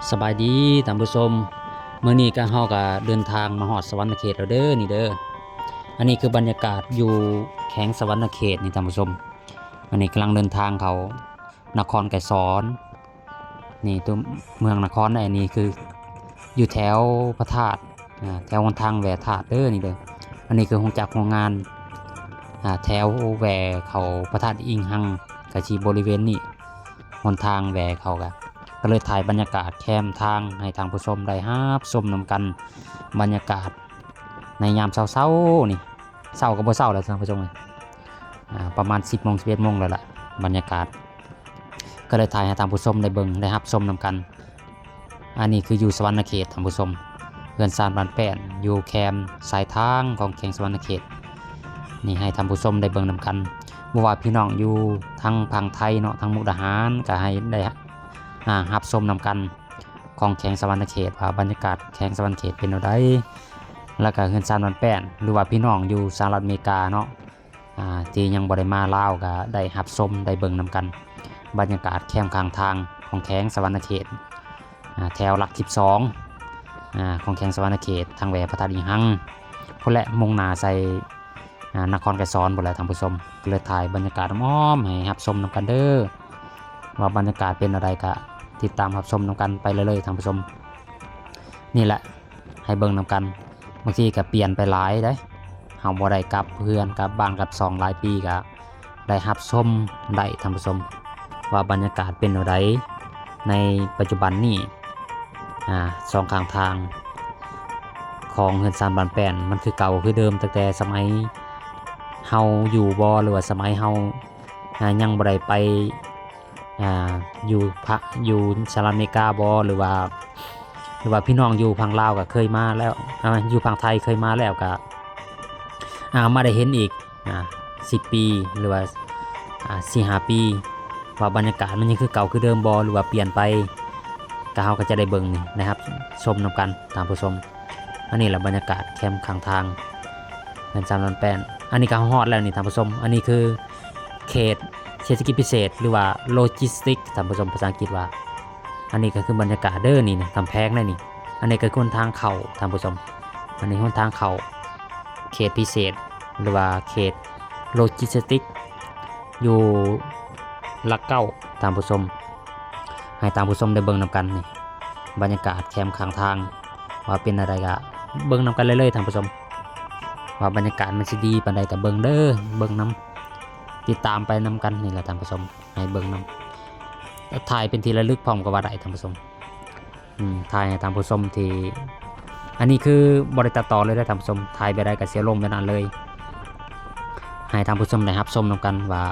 ສະບາຍດີທ່ານຜູ້ຊົມ, ມື້ນີ້ກະ ເຮົາກະເດີນທາງມາຮອດສະຫວັນນະເຂດແລ້ວເດີ ນີ້ເດີ. ອັນນີ້ຄືບັນຍາກາດຢູ່ແຂວງສະຫວັນນະເຂດນີ້ທ່ານຜູ້ຊົມ. ອັນນີ້ກຳລັງເດີນທາງເຂົ້ານະຄອນໄກສອນ ນີ້ຕົວເມືອງນະຄອນ. ອັນນີ້ຄືຢູ່ແຖວພະທາດ ອາ ແຖວຫົນທາງແວ່ທາດເດີ ນີ້ເດີ. ອັນນີ້ຄືໂຮງຈັກໂຮງງານ ອາ ແຖວແວ່ເຂົ້າພະທາດອີງຮັງ ກະຊິບໍລິເວນນີ້ ຫົນທາງແວ່ເຂົ້າ. ກະ ກະເລີຍຖ່າຍບັນຍາກາດແຄມທາງໃຫ້ທ່ານຜູ້ຊົມໄດ້ຮັບຊົມນຳກັນ. ບັນຍາກາດໃນຍາມເຊົ້າໆນີ້ ເຊົ້າກະບໍ່ເຊົ້າແລ້ວທ່ານຜູ້ຊົມເອີຍ ອາ ປະມານສິບໂມງ ສິບເອັດໂມງແລ້ວລະ ບັນຍາກາດ. ກະເລີຍຖ່າຍໃຫ້ທ່ານຜູ້ຊົມໄດ້ເບິ່ງໄດ້ຮັບຊົມນຳກັນ. ອັນນີ້ຄືຢູ່ສະຫວັນນະເຂດທ່ານຜູ້ຊົມ, ເຮືອນຊານບ້ານແປ້ນ ຢູ່ແຄມສາຍທາງຂອງແຂວງສະຫວັນນະເຂດ ນີ້ໃຫ້ທ່ານຜູ້ຊົມໄດ້ເບິ່ງນຳກັນ. ບໍ່ວ່າພີ່ນ້ອງຢູ່ທາງຝັ່ງໄທເນາະ ທາງມຸກດາຫານ ກະໃຫ້ໄດ້ ອາ ຮັບຊົມນຳກັນຂອງແຂວງສະຫວັນນະເຂດ ວ່າບັນຍາກາດແຂວງສະຫວັນນະເຂດເປັນແນວໃດ. ແລ້ວກະເຮືອນຊານບ້ານແປ້ນ ຫຼືວ່າພີ່ນ້ອງຢູ່ສະຫະລັດອາເມລິກາເນາະ ອາ ທີ່ຍັງບໍ່ໄດ້ມາລາວ ກະໄດ້ຮັບຊົມໄດ້ເບິ່ງນຳກັນ ບັນຍາກາດແຄມຂ້າງທາງຂອງແຂວງສະຫວັນນະເຂດ ອາ ແຖວຫຼັກສິບສອງ ອາ ຂອງແຂວງສະຫວັນນະເຂດ ທາງແວ່ພະທາດອີງຮັງພຸ້ນແຫຼະ ມຸ່ງໜ້າໃສ່ ອາ ນະຄອນໄກສອນພຸ້ນແຫຼະທ່ານຜູ້ຊົມ. ກະເລີຍຖ່າຍບັນຍາກາດອ້ອມໆໃຫ້ຮັບຊົມນຳກັນເດີ ວ່າບັນຍາກາດເປັນແນວໃດ ກະຕິດຕາມຮັບຊົມນຳກັນໄປເລື້ອຍໆທ່ານຜູ້ຊົມ. ນີ້ແຫຼະ ໃຫ້ເບິ່ງນຳກັນ. ບາງທີກະປ່ຽນໄປຫຼາຍເດ້ ເຮົາບໍ່ໄດ້ກັບເຮືອນກັບບ້ານກັບຊ່ອງຫຼາຍປີ ກະໄດ້ຮັບຊົມໄດ້ທ່ານຜູ້ຊົມ ວ່າບັນຍາກາດເປັນແນວໃດໃນປັດຈຸບັນນີ້. ອາ ສອງຂ້າງທາງຂອງເຮືອນຊານບ້ານແປ້ນ ມັນຄືເກົ່າຄືເດີມ ຕັ້ງແຕ່ສະໄໝເຮົາຢູ່ບໍ່ ຫຼືວ່າສະໄໝເຮົາ ອາ ຍັງບໍ່ໄດ້ໄປ ອາ ຢູ່ພະ ຢູ່ສະຫະລັດອາເມລິກາບໍ່ ຫຼືວ່າ ຫຼືວ່າພີ່ນ້ອງຢູ່ຝັ່ງລາວກະເຄີຍມາແລ້ວ ອາ ຢູ່ຝັ່ງໄທເຄີຍມາແລ້ວກະ ອາ ມາໄດ້ເຫັນອີກ ອາ ສິບປີ ຫຼືວ່າ ອາ ສີ່ຫ້າປີ ວ່າບັນຍາກາດມັນຍັງຄືເກົ່າຄືເດີມບໍ່ ຫຼືວ່າປ່ຽນໄປ ກະເຮົາກະຈະໄດ້ເບິ່ງນີ້ ໄດ້ຮັບຊົມນຳກັນທ່ານຜູ້ຊົມ. ອັນນີ້ລະບັນຍາກາດແຄມຂ້າງທາງເຮືອນຊານບ້ານແປ້ນ. ອັນນີ້ກະຮອດແລ້ວນີ້ທ່ານຜູ້ຊົມ. ອັນນີ້ຄືເຂດເສດຖະກິດພິເສດ ຫຼືວ່າໂລຈິສຕິກທ່ານຜູ້ຊົມ ພາສາອັງກິດວ່າ. ອັນນີ້ກະຄືບັນຍາກາດເດີ ນີ້ນະ ກຳແພງໃດນີ້. ອັນນີ້ກະຄືຫົນທາງເຂົ້າທ່ານຜູ້ຊົມ. ອັນນີ້ຫົນທາງເຂົ້າເຂດພິເສດ ຫຼືວ່າເຂດໂລຈິສຕິກ ຢູ່ຫຼັກເກົ້າທ່ານຜູ້ຊົມ. ໃຫ້ທ່ານຜູ້ຊົມໄດ້ເບິ່ງນຳກັນນີ້ ບັນຍາກາດແຄມຂ້າງທາງ ວ່າເປັນແນວໃດກະເບິ່ງນຳກັນເລີຍໆທ່ານຜູ້ຊົມ ວ່າບັນຍາກາດມັນຊິດີປານໃດກະເບິ່ງເດີ ເບິ່ງນຳ ຕິດຕາມໄປນຳກັນນີ້ລະທ່ານຜູ້ຊົມ ໃຫ້ເບິ່ງນຳ ແລະ ຖ່າຍເປັນທີ່ລະລຶກພ້ອມກະວ່າໄດ້ທ່ານຜູ້ຊົມ. ອືມ ຖ່າຍໃຫ້ທ່ານຜູ້ຊົມທີ່ ອັນນີ້ຄືບໍ່ໄດ້ຕັດຕໍ່ເລີຍເດີທ່ານຜູ້ຊົມ ຖ່າຍແບບໃດກະຊິລົງແບບນັ້ນເລີຍ ໃຫ້ທ່ານຜູ້ຊົມໄດ້ຮັບຊົມນຳກັນວ່າ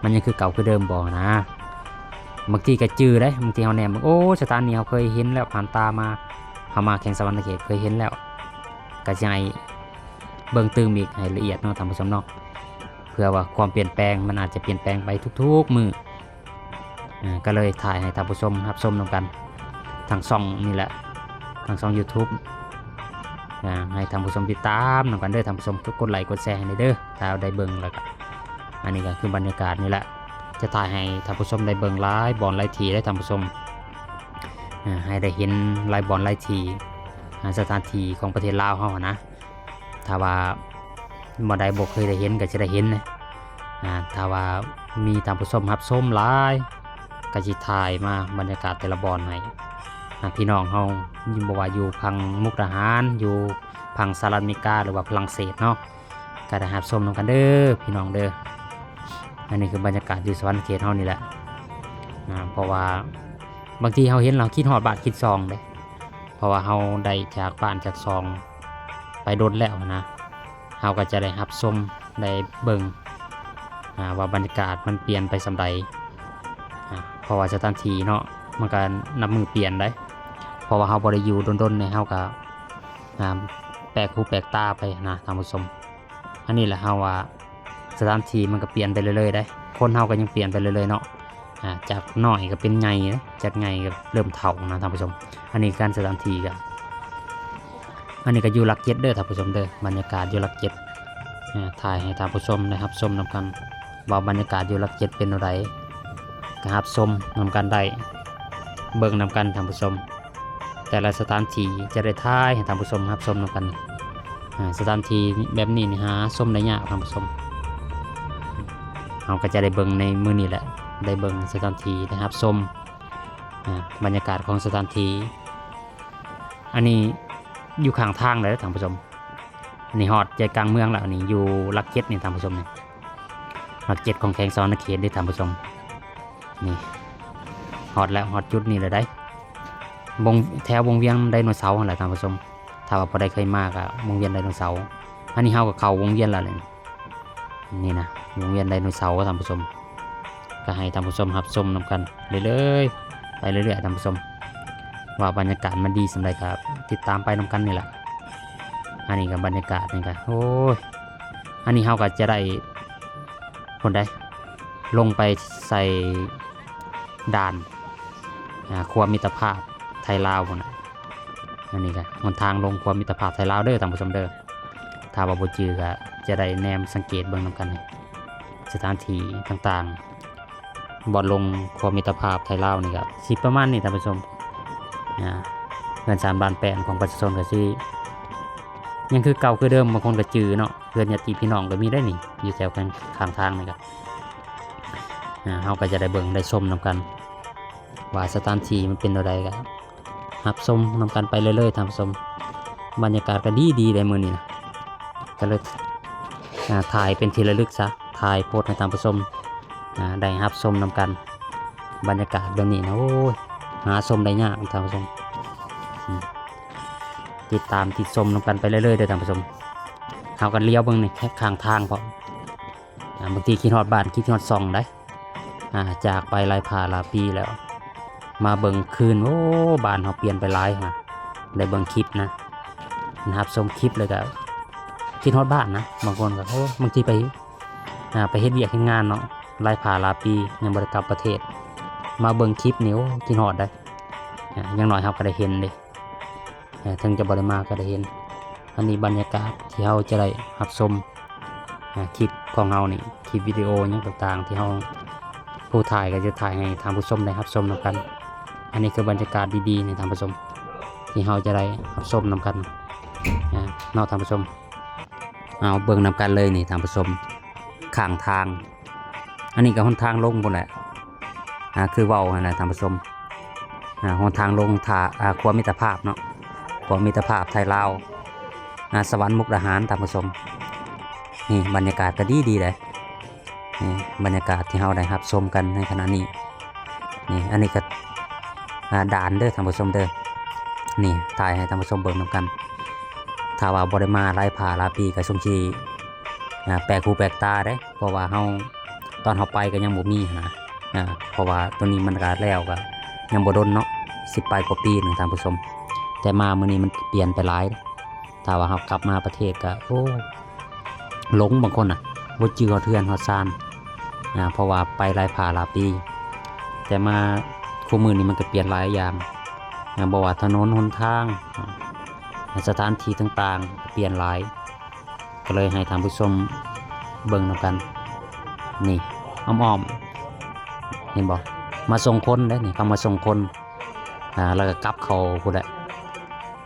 ມັນຍັງຄືເກົ່າຄືເດີມບໍ່ນະ. ບາງທີກະຈື່ເດ້ ບາງທີເຮົາແນມເບິ່ງ ໂອ້ ສະຖານທີ່ເຮົາເຄີຍເຫັນແລ້ວ ຜ່ານຕາມາ ເຮົາມາແຂວງສະຫວັນນະເຂດເຄີຍເຫັນແລ້ວ ກະຊິໃຫ້ເບິ່ງຕື່ມອີກໃຫ້ລະອຽດເນາະທ່ານຜູ້ຊົມເນາະ ເພື່ອວ່າຄວາມປ່ຽນແປງມັນອາດຈະປ່ຽນແປງໄປທຸກໆມື້. ອາ ກະເລີຍຖ່າຍໃຫ້ທ່ານຜູ້ຊົມຮັບຊົມນຳກັນ ທາງຊ່ອງນີ້ແຫຼະ ທາງຊ່ອງຢູທູບ ອາ ໃຫ້ທ່ານຜູ້ຊົມຕິດຕາມນຳກັນເດີທ່ານຜູ້ຊົມ ກົດໄລກົດແຊໃຫ້ແດ່ເດີ ຖ້າໄດ້ເບິ່ງແລ້ວກະ. ອັນນີ້ກະຄືບັນຍາກາດນີ້ແຫຼະ ຈະຖ່າຍໃຫ້ທ່ານຜູ້ຊົມໄດ້ເບິ່ງຫຼາຍບ່ອນຫຼາຍທີ່ເດ້ທ່ານຜູ້ຊົມ ອາ ໃຫ້ໄດ້ເຫັນຫຼາຍບ່ອນຫຼາຍທີ່ ອາ ສະຖານທີ່ຂອງປະເທດລາວເຮົາຫັ້ນນະ. ຖ້າວ່າບ່ອນໃດບໍ່ເຄີຍໄດ້ເຫັນກະຊິໄດ້ເຫັນ ອາ ຖ້າວ່າມີທ່ານຜູ້ຊົມຮັບຊົມຫຼາຍ ກະຊິຖ່າຍມາບັນຍາກາດແຕ່ລະບ່ອນໃຫ້ ອາ ພີ່ນ້ອງເຮົາ ບໍ່ວ່າຢູ່ຝັ່ງມຸກດາຫານ ຢູ່ຝັ່ງສະຫະລັດອາເມລິກາ ຫຼືວ່າຝຣັ່ງເສດເນາະ ກະໄດ້ຮັບຊົມນຳກັນເດີພີ່ນ້ອງເດີ. ອັນນີ້ຄືບັນຍາກາດຢູ່ສະຫວັນນະເຂດເຮົານີ້ແຫຼະ ອາ ເພາະວ່າບາງທີເຮົາເຫັນແລ້ວຄິດຮອດບ້ານຄິດຊ່ອງເດ້ ເພາະວ່າເຮົາໄດ້ຈາກບ້ານຈາກຊ່ອງໄປດົນແລ້ວຫັ້ນນະ ເຮົາກະຈະໄດ້ຮັບຊົມໄດ້ເບິ່ງ ອາ ວ່າບັນຍາກາດມັນປ່ຽນໄປສ່ຳໃດ ອາ ເພາະວ່າສະຖານທີ່ເນາະ ມັນກະນັບມື້ປ່ຽນໄດ໋ ເພາະວ່າເຮົາບໍ່ໄດ້ຢູ່ດົນໆນີ້ ເຮົາກະ ອາ ແປກຫູແປກຕາໄປຫັ້ນນະທ່ານຜູ້ຊົມ. ອັນນີ້ແຫຼະເຮົາວ່າ ສະຖານທີ່ມັນກະປ່ຽນໄປເລື້ອຍໆໄດ໋ ຄົນເຮົາກະຍັງປ່ຽນໄປເລື້ອຍໆເນາະ ອາ ຈາກນ້ອຍກະເປັນໃຫຍ່ ຈາກໃຫຍ່ກະເລີ່ມເຖົ້ານະທ່ານຜູ້ຊົມ. ອັນນີ້ການສະຖານທີ່ກະ ອັນນີ້ກະຢູ່ຫຼັກເຈັດເດີທ່ານຜູ້ຊົມເດີ ບັນຍາກາດຢູ່ຫຼັກເຈັດ ອາ ຖ່າຍໃຫ້ທ່ານຜູ້ຊົມໄດ້ຮັບຊົມນຳກັນ ວ່າບັນຍາກາດຢູ່ຫຼັກເຈັດເປັນແນວໃດ ກະຮັບຊົມນຳກັນໄດ້. ເບິ່ງນຳກັນທ່ານຜູ້ຊົມ. ແຕ່ລະສະຖານທີ່ຈະໄດ້ຖ່າຍໃຫ້ທ່ານຜູ້ຊົມຮັບຊົມນຳກັນ. ອາ ສະຖານທີ່ແບບນີ້ນີ້ຫາຊົມໄດ້ຍາກທ່ານຜູ້ຊົມ. ເຮົາກໍຈະໄດ້ເບິ່ງໃນມື້ນີ້ແຫຼະ ໄດ້ເບິ່ງສະຖານທີ່ ໄດ້ຮັບຊົມ ອາ ບັນຍາກາດຂອງສະຖານທີ່. ອັນນີ້ຢູ່ຂ້າງທາງເລີຍທ່ານຜູ້ຊົມ. ນີ້ຮອດໃຈກາງເມືອງແລ້ວ ນີ້ຢູ່ຫຼັກເຈັດນີ້ທ່ານຜູ້ຊົມນີ້. ຫຼັກເຈັດຂອງແຂວງສະຫວັນນະເຂດເດ້ທ່ານຜູ້ຊົມ. ນີ້ຮອດແລ້ວ ຮອດຈຸດນີ້ແລ້ວໃດ໋. ວົງ ແຖວວົງວຽງໄດໂນເສົາຫັ້ນແຫຼະທ່ານຜູ້ຊົມ. ຖ້າວ່າຜູ້ໃດເຄີຍມາກໍວົງວຽງໄດໂນເສົາ. ອັນນີ້ເຮົາກໍເຂົ້າວົງວຽງແລ້ວນີ້. ນີ້ນະ ວົງວຽງໄດໂນເສົາທ່ານຜູ້ຊົມ. ກໍໃຫ້ທ່ານຜູ້ຊົມຮັບຊົມນຳກັນເລື້ອຍໆ ໄປເລື້ອຍໆທ່ານຜູ້ຊົມ ວ່າບັນຍາກາດມັນດີສ່ຳໃດກໍຕິດຕາມໄປນຳກັນນີ້ແຫຼະ. ອັນນີ້ກໍບັນຍາກາດນີ້ກໍ ໂອ້ຍ ອັນນີ້ເຮົາກໍຈະໄດ້ພຸ້ນໃດ໋ ລົງໄປໃສ່ດ່ານ ອາ ຂົວມິດຕະພາບໄທລາວພຸ້ນນະ. ອັນນີ້ກໍຫົນທາງລົງຂົວມິດຕະພາບໄທລາວເດີທ່ານຜູ້ຊົມເດີ. ຖ້າວ່າບໍ່ຈື່ກໍຈະໄດ້ແນມສັງເກດເບິ່ງນຳກັນ ສະຖານທີ່ຕ່າງໆ ບ່ອນລົງຂົວມິດຕະພາບໄທລາວນີ້ກໍຊິປະມານນີ້ທ່ານຜູ້ຊົມ. ອາ ເຮືອນຊານບ້ານແປ້ນຂອງປະຊາຊົນກໍຊິຍັງຄືເກົ່າຄືເດີມ. ບາງຄົນກໍຈື່ເນາະ ເຮືອນຍາດຕິພີ່ນ້ອງກໍມີໄດ໋ນີ້ ຢູ່ແຖວຂ້າງທາງນີ້ກໍ ອາ ເຮົາກໍຈະໄດ້ເບິ່ງໄດ້ຊົມນຳກັນ ວ່າສະຖານທີ່ມັນເປັນແນວໃດ ກໍຮັບຊົມນຳກັນໄປເລື້ອຍໆທ່ານຜູ້ຊົມ. ບັນຍາກາດກໍດີໆເດ້ມື້ນີ້ນະ ກໍເລີຍ ອາ ຖ່າຍເປັນທີ່ລະລຶກຊະ ຖ່າຍໂພສໃຫ້ທ່ານຜູ້ຊົມ ອາ ໄດ້ຮັບຊົມນຳກັນ. ບັນຍາກາດແບບນີ້ນະ ໂອ້ຍ ຫາຊົມໄດ້ຍາກທ່ານຜູ້ຊົມ. ອາ ຕິດຕາມຕິດຊົມນຳກັນໄປເລື້ອຍໆເດີທ່ານຜູ້ຊົມ. ເຮົາກໍລຽວເບິ່ງນີ້ ແຄ່ຂ້າງທາງພ້ອມ. ອາ ບາງທີຄິດຮອດບ້ານ ຄິດຮອດຊ່ອງໃດ໋. ອາ ຈາກໄປຫຼາຍພາຫຼາຍປີແລ້ວ ມາເບິ່ງຄືນ ໂອ້ ບ້ານເຮົາປ່ຽນໄປຫຼາຍຫາ ໄດ້ເບິ່ງຄລິບນະ ຮັບຊົມຄລິບແລ້ວກໍຄິດຮອດບ້ານນະ. ບາງຄົນກໍ ໂອ້ ບາງທີໄປ ອາ ໄປເຮັດວຽກເຮັດງານເນາະ ຫຼາຍພາຫຼາຍປີຍັງບໍ່ໄດ້ກັບປະເທດ ມາເບິ່ງຄລິບນີ້ ໂອ້ ຄິດຮອດໃດ໋. ອາ ຢ່າງໜ້ອຍເຮົາກໍໄດ້ເຫັນເດ້ ເຖິງຈະບໍ່ໄດ້ມາກໍໄດ້ເຫັນ. ອັນນີ້ບັນຍາກາດທີ່ເຮົາຈະໄດ້ຮັບຊົມ ອາ ຄລິບຂອງເຮົານີ້ ຄລິບວິດີໂອຫຍັງຕ່າງໆ ທີ່ເຮົາ ຜູ້ຖ່າຍກໍຈະຖ່າຍໃຫ້ທ່ານຜູ້ຊົມໄດ້ຮັບຊົມນຳກັນ. ອັນນີ້ຄືບັນຍາກາດດີໆນີ້ທ່ານຜູ້ຊົມ ທີ່ເຮົາຈະໄດ້ຮັບຊົມນຳກັນ ອາ ເນາະທ່ານຜູ້ຊົມ. ເອົາເບິ່ງນຳກັນເລີຍນີ້ທ່ານຜູ້ຊົມ ຂ້າງທາງ ອັນນີ້ກໍຫົນທາງລົງພຸ້ນແຫຼະ ອາ ຄືເວົ້າຫັ້ນແຫຼະທ່ານຜູ້ຊົມ ອາ ຫົນທາງລົງທ່າ ອາ ຂົວມິດຕະພາບເນາະ ຂົວມິດຕະພາບໄທລາວ ອາ ສະຫວັນມຸກດາຫານທ່ານຜູ້ຊົມ. ນີ້ບັນຍາກາດກໍດີໆເດ້ ນີ້ບັນຍາກາດທີ່ເຮົາໄດ້ຮັບຊົມກັນໃນຂະນະນີ້. ນີ້ ອັນນີ້ກໍ ອາ ດ່ານເດີທ່ານຜູ້ຊົມເດີ. ນີ້ ຖ່າຍໃຫ້ທ່ານຜູ້ຊົມເບິ່ງນຳກັນ. ຖ້າວ່າບໍ່ໄດ້ມາຫຼາຍພາຫຼາຍປີກໍຊົງຊິ ອາ ແປກຫູແປກຕາເດ້ ເພາະວ່າເຮົາ ຕອນເຮົາໄປກໍຍັງບໍ່ມີຫັ້ນນະ ອາ ເພາະວ່າໂຕນີ້ມັນກໍແລ້ວ ກໍຍັງບໍ່ດົນເນາະ ສິບປາຍກວ່າປີໜຶ່ງທ່ານຜູ້ຊົມ. ແຕ່ມາມື້ນີ້ມັນປ່ຽນໄປຫຼາຍ. ຖ້າວ່າເຮົາກັບມາປະເທດກໍ ໂອ້ ຫຼົງ ບາງຄົນນະ ບໍ່ຈື່ຮອດເຮືອນຮອດຊານ ອາ ເພາະວ່າໄປຫຼາຍພາຫຼາຍປີ. ແຕ່ມາຄູ່ມື້ນີ້ມັນກໍປ່ຽນຫຼາຍຢ່າງ ອາ ບໍ່ວ່າຖະໜົນຫົນທາງ ອາ ສະຖານທີ່ຕ່າງໆ ປ່ຽນຫຼາຍ. ກໍເລີຍໃຫ້ທ່ານຜູ້ຊົມເບິ່ງນຳກັນ. ນີ້ ອ້ອມໆ ເຫັນບໍ່? ມາສົ່ງຄົນເດ້ນີ້ ເຂົາມາສົ່ງຄົນ ອາ ແລ້ວກໍກັບເຂົ້າພຸ້ນແຫຼະ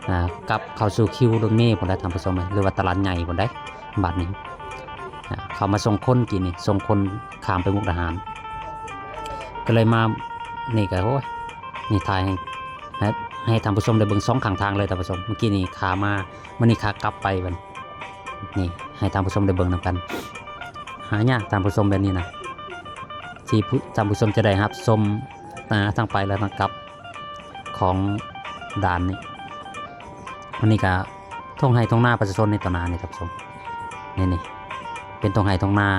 ອາ ກັບເຂົ້າສູ່ຄິວລົດເມພຸ້ນແຫຼະທ່ານຜູ້ຊົມ ຫຼືວ່າຕະຫຼາດໃຫຍ່ພຸ້ນເດ້ ບາດນີ້ ອາ ເຂົາມາສົ່ງຄົນກີ້ນີ້ ສົ່ງຄົນຂ້າມໄປມຸກດາຫານ. ກໍເລີຍມາ ນີ້ກໍ ໂອ້ຍ ນີ້ຖ່າຍໃຫ້ ໃຫ້ ໃຫ້ທ່ານຜູ້ຊົມໄດ້ເບິ່ງສອງຂ້າງທາງເລີຍທ່ານຜູ້ຊົມ. ເມື່ອກີ້ນີ້ຂາມາ ມື້ນີ້ຂາກັບໄປບັດນີ້ ໃຫ້ທ່ານຜູ້ຊົມໄດ້ເບິ່ງນຳກັນ. ຫາຍາກທ່ານຜູ້ຊົມແບບນີ້ນະ ທີ່ຜູ້ ທ່ານຜູ້ຊົມຈະໄດ້ຮັບຊົມ ອາ ທັງໄປ ແລະ ທັງກັບຂອງດ່ານນີ້. ອັນນີ້ກະທົ່ງໄຮ່ທົ່ງນາປະຊາຊົນໃນຕໍ່ໜ້ານີ້ທ່ານຜູ້ຊົມ ນີ້ ນີ້ເປັນທົ່ງໄຮ່ທົ່ງນາ.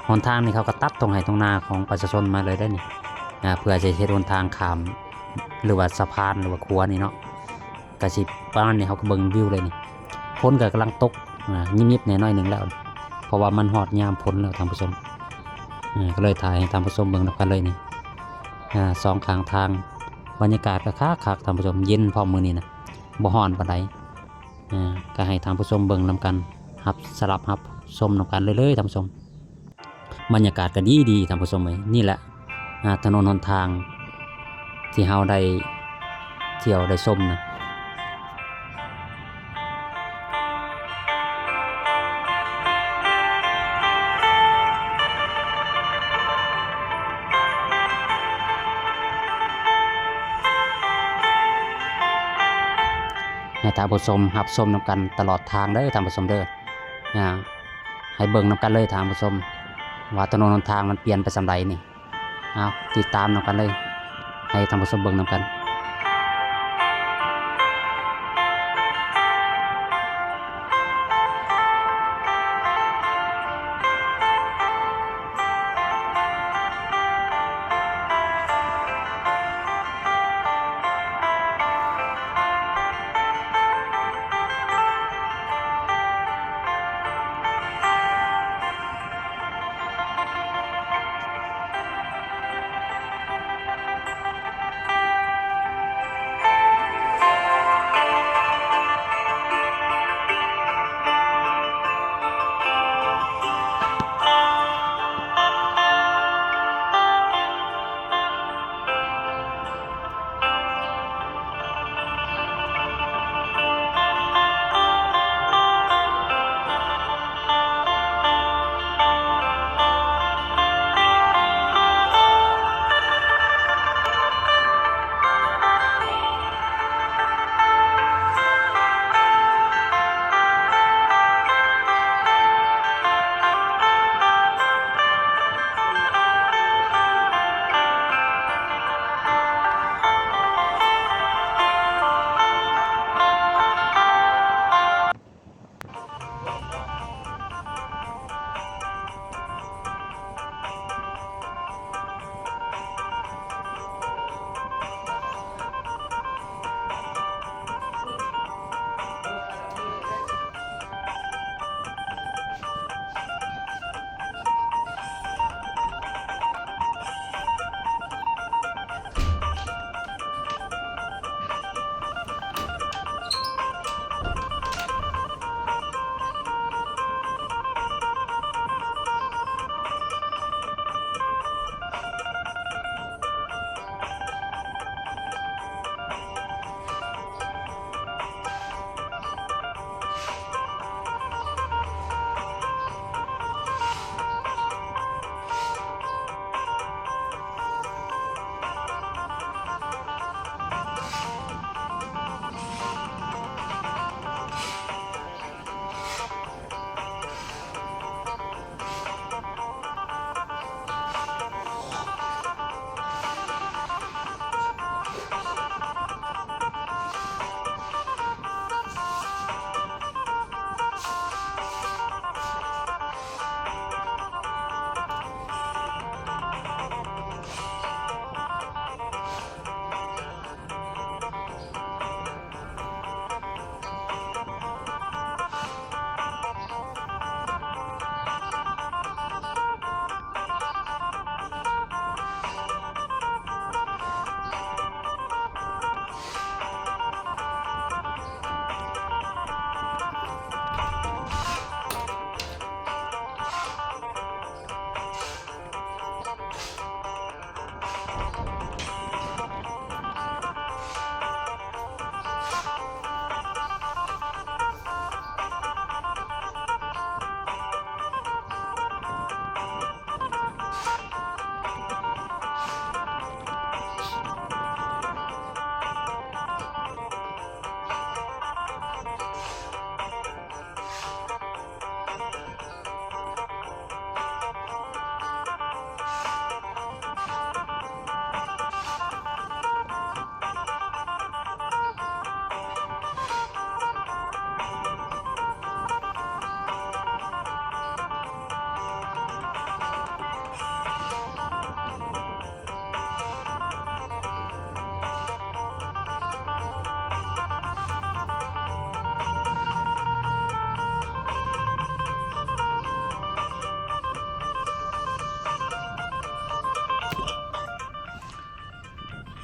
ຫົນທາງນີ້ເຂົາກໍຕັດທົ່ງໄຮ່ທົ່ງນາຂອງປະຊາຊົນມາເລີຍເດ້ນີ້ ອາ ເພື່ອຈະເຮັດຫົນທາງຂ້າມ ຫຼືວ່າສະພານ ຫຼືວ່າຂົວນີ້ເນາະ. ກະຊິປະມານນີ້ ເຮົາກໍເບິ່ງວິວເລີຍນີ້ ຝົນກໍກຳລັງຕົກ ອາ ຍິບໆແດ່ໜ້ອຍໜຶ່ງແລ້ວ ເພາະວ່າມັນຮອດຍາມຝົນແລ້ວທ່ານຜູ້ຊົມ. ອາ ກໍເລີຍຖ່າຍໃຫ້ທ່ານຜູ້ຊົມເບິ່ງນຳກັນເລີຍນີ້ ອາ ສອງຂ້າງທາງ. ບັນຍາກາດກໍຄັກໆທ່ານຜູ້ຊົມ ເຢັນພ້ອມມື້ນີ້ນະ ບໍ່ຮ້ອນປານໃດ. ອາ ກໍໃຫ້ທ່ານຜູ້ຊົມເບິ່ງນຳກັນ ຮັບ ສະຫຼັບຮັບຊົມນຳກັນເລີຍໆທ່ານຜູ້ຊົມ. ບັນຍາກາດກໍດີໆທ່ານຜູ້ຊົມເອີຍ. ນີ້ແຫຼະ ອາ ຖະໜົນຫົນທາງ ທີ່ເຮົາໄດ້ທ່ຽວໄດ້ຊົມນະ. ໃຫ້ທ່ານຜູ້ຊົມຮັບຊົມນຳກັນຕະຫຼອດທາງເດີທ່ານຜູ້ຊົມເດີ. ອາ ໃຫ້ເບິ່ງນຳກັນເລີຍທ່ານຜູ້ຊົມ ວ່າຖະໜົນຫົນທາງມັນປ່ຽນໄປສ່ຳໃດນີ້. ເອົາ ຕິດຕາມນຳກັນເລີຍ ໃຫ້ທ່ານຜູ້ຊົມເບິ່ງນຳກັນ.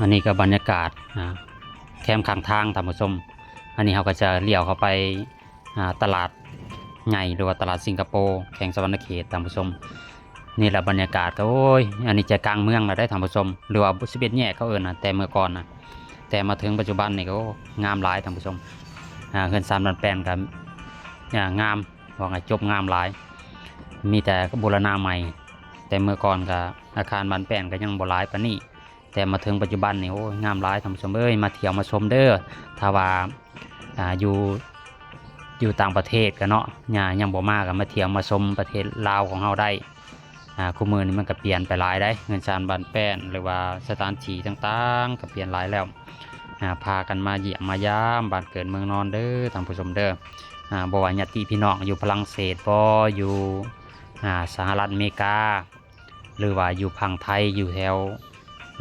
ອັນນີ້ກໍບັນຍາກາດ ອາ ແຄມຂ້າງທາງທ່ານຜູ້ຊົມ. ອັນນີ້ເຮົາກໍຈະລ້ຽວເຂົ້າໄປ ອາ ຕະຫຼາດໃຫຍ່ ຫຼືວ່າຕະຫຼາດສິງກະໂປ ແຂວງສະຫວັນນະເຂດ ທ່ານຜູ້ຊົມ. ນີ້ລະບັນຍາກາດກໍ ໂອ້ຍ ອັນນີ້ໃຈກາງເມືອງລະໄດ໋ທ່ານຜູ້ຊົມ ຫຼືວ່າສິບເອັດແຍກເຂົາເອີ້ນນະ ແຕ່ເມື່ອກ່ອນນະ ແຕ່ມາເຖິງປັດຈຸບັນນີ້ກໍ ໂອ້ ງາມຫຼາຍທ່ານຜູ້ຊົມ. ອາ ເຮືອນຊານບ້ານແປ້ນກໍ ອາ ງາມ ວ່າໄງ ຈົບງາມຫຼາຍ ມີແຕ່ບູລະນະໃໝ່. ແຕ່ເມື່ອກ່ອນກໍອາຄານບ້ານແປ້ນກໍຍັງບໍ່ຫຼາຍປານນີ້ ແຕ່ມາເຖິງປັດຈຸບັນນີ້ ໂອ້ຍ ງາມຫຼາຍທ່ານຜູ້ຊົມເອີຍ ມາທ່ຽວມາຊົມເດີ. ຖ້າວ່າ ອາ ຢູ່ ຢູ່ຕ່າງປະເທດກໍເນາະ ຍາ ຍັງບໍ່ມາກໍມາທ່ຽວມາຊົມປະເທດລາວຂອງເຮົາໄດ້. ອາ ຄູ່ມື້ນີ້ມັນກໍປ່ຽນໄປຫຼາຍໄດ໋ ເຮືອນຊານບ້ານແປ້ນ ຫຼືວ່າສະຖານທີ່ຕ່າງໆກໍປ່ຽນຫຼາຍແລ້ວ. ອາ ພາກັນມາຢ້ຽມມາຢາມບ້ານເກີດເມືອງນອນເດີທ່ານຜູ້ຊົມເດີ. ອາ ບໍ່ວ່າຍາດຕິພີ່ນ້ອງຢູ່ຝຣັ່ງເສດບໍ ຢູ່ ອາ ສະຫະລັດອາເມລິກາ ຫຼືວ່າຢູ່ຝັ່ງໄທ ຢູ່ແຖວ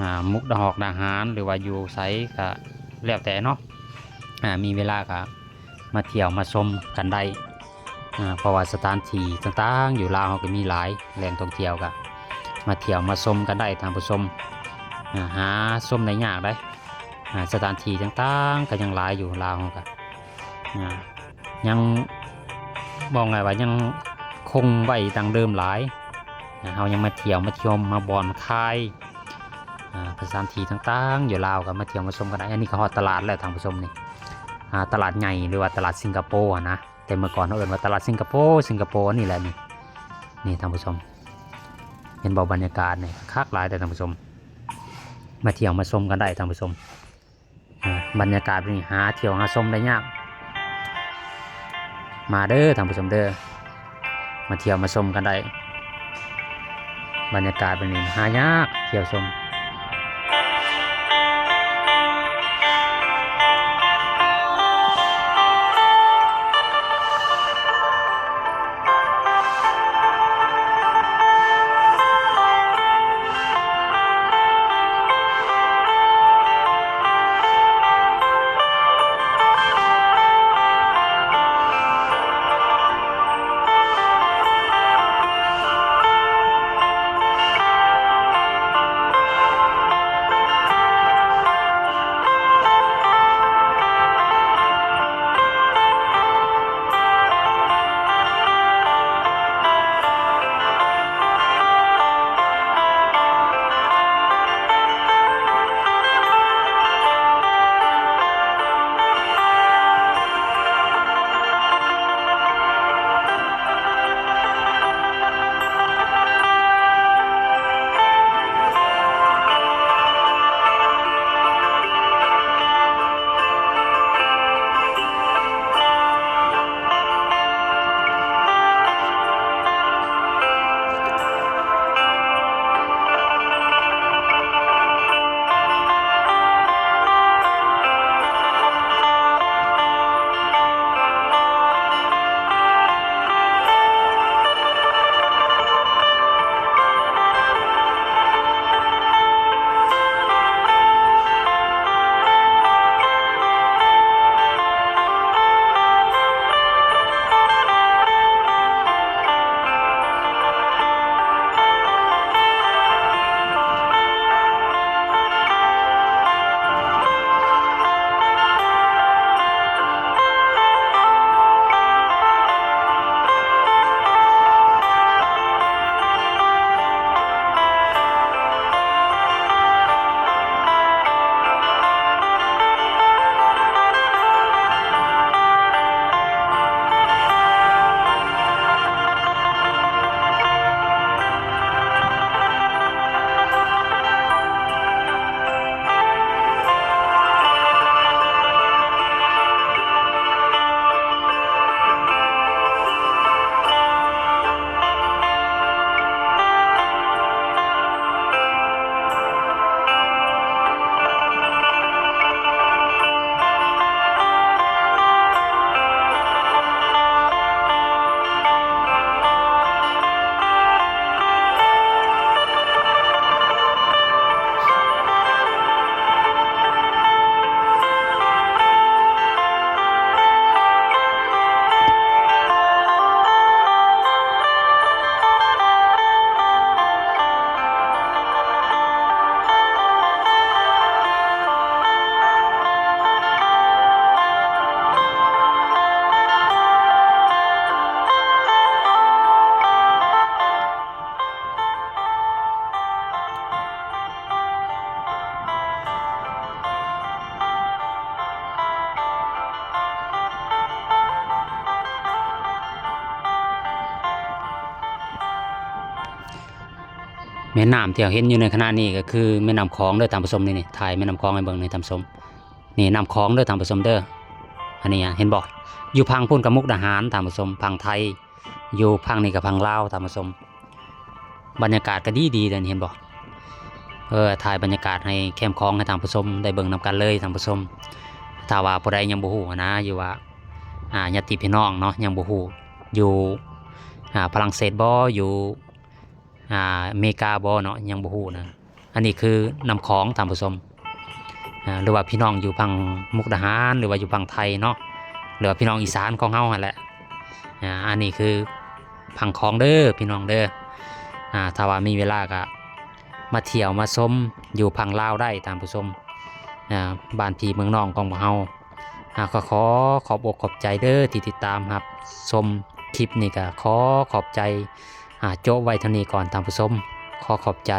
ອາ ມຸກດາຫອກດາຫານ ຫຼືວ່າຢູ່ໃສກໍແລ້ວແຕ່ເນາະ ອາ ມີເວລາກໍມາທ່ຽວມາຊົມກັນໄດ້. ອາ ເພາະວ່າສະຖານທີ່ຕ່າງໆຢູ່ລາວເຮົາກໍມີຫຼາຍ ແຫຼ່ງທ່ອງທ່ຽວກໍມາທ່ຽວມາຊົມກັນໄດ້ທ່ານຜູ້ຊົມ. ອາ ຫາຊົມໄດ້ຍາກໄດ໋ ອາ ສະຖານທີ່ຕ່າງໆກໍຍັງຫຼາຍຢູ່ລາວເຮົາກໍ ອາ ຍັງ ເວົ້າງ່າຍວ່າຍັງຄົງໄວ້ດັ່ງເດີມຫຼາຍ. ອາ ເຮົາຍັງມາທ່ຽວມາຊົມມາບ່ອນຄາຍ ອາ ສະຖານທີ່ຕ່າງໆຢູ່ລາວກໍມາທ່ຽວມາຊົມກັນໄດ້. ອັນນີ້ກໍຮອດຕະຫຼາດແລ້ວທ່ານຜູ້ຊົມນີ້ ອາ ຕະຫຼາດໃຫຍ່ ຫຼືວ່າຕະຫຼາດສິງກະໂປຫັ້ນນະ ແຕ່ເມື່ອກ່ອນເຮົາເອີ້ນວ່າຕະຫຼາດສິງກະໂປ ສິງກະໂປນີ້ແຫຼະນີ້ ນີ້ທ່ານຜູ້ຊົມ ເຫັນບໍ່ ບັນຍາກາດນີ້ຄັກຫຼາຍເດີທ່ານຜູ້ຊົມ ມາທ່ຽວມາຊົມກັນໄດ້ທ່ານຜູ້ຊົມ. ອາ ບັນຍາກາດແບບນີ້ຫາທ່ຽວຫາຊົມໄດ້ຍາກ ມາເດີທ່ານຜູ້ຊົມເດີ ມາທ່ຽວມາຊົມກັນໄດ້. ບັນຍາກາດແບບນີ້ຫາຍາກທ່ຽວຊົມ. ແມ່ນ້ຳທີ່ເຮົາເຫັນຢູ່ໃນຂະນະນີ້ກໍຄືແມ່ນ້ຳຂອງເດີທ່ານຜູ້ຊົມ. ນີ້ ນີ້ ຖ່າຍແມ່ນ້ຳຂອງໃຫ້ເບິ່ງນີ້ທ່ານຜູ້ຊົມ. ນີ້ນ້ຳຂອງເດີທ່ານຜູ້ຊົມເດີ. ອັນນີ້ເຫັນບໍ່? ຢູ່ຝັ່ງພຸ້ນກໍມຸກດາຫານທ່ານຜູ້ຊົມ, ຝັ່ງໄທ, ຢູ່ຝັ່ງນີ້ກໍຝັ່ງລາວທ່ານຜູ້ຊົມ. ບັນຍາກາດກໍດີໆເດ້ ເຫັນບໍ່? ເອີ ຖ່າຍບັນຍາກາດໃຫ້ແຄມຂອງໃຫ້ທ່ານຜູ້ຊົມໄດ້ເບິ່ງນຳກັນເລີຍທ່ານຜູ້ຊົມ. ຖ້າວ່າຜູ້ໃດຍັງບໍ່ຮູ້ນະ ຢູ່ວ່າ ອາ ຍາດຕິພີ່ນ້ອງເນາະ ຍັງບໍ່ຮູ້ ຢູ່ ອາ ຝຣັ່ງເສດບໍ ຢູ່ ອາ ອາເມລິກາບໍເນາະ ຍັງບໍ່ຮູ້ນະ. ອັນນີ້ຄືນ້ຳຂອງທ່ານຜູ້ຊົມ ອາ ຫຼືວ່າພີ່ນ້ອງຢູ່ຝັ່ງມຸກດາຫານ ຫຼືວ່າຢູ່ຝັ່ງໄທເນາະ ຫຼືວ່າພີ່ນ້ອງອີສານຂອງເຮົາຫັ້ນແຫຼະ. ອາ ອັນນີ້ຄືຝັ່ງຂອງເດີພີ່ນ້ອງເດີ. ອາ ຖ້າວ່າມີເວລາກໍມາທ່ຽວມາຊົມຢູ່ຝັ່ງລາວໄດ້ທ່ານຜູ້ຊົມ. ອາ ບ້ານພີ່ເມືອງນ້ອງຂອງພວກເຮົາ. ອາ ກໍຂໍຂອບອົກຂອບໃຈເດີທີ່ຕິດຕາມຮັບຊົມຄລິບນີ້ ກໍຂໍຂອບໃຈ. ອາ ໂຈະໄວ້ເທົ່ານີ້ກ່ອນທ່ານຜູ້ຊົມ. ຂໍຂອບໃຈ.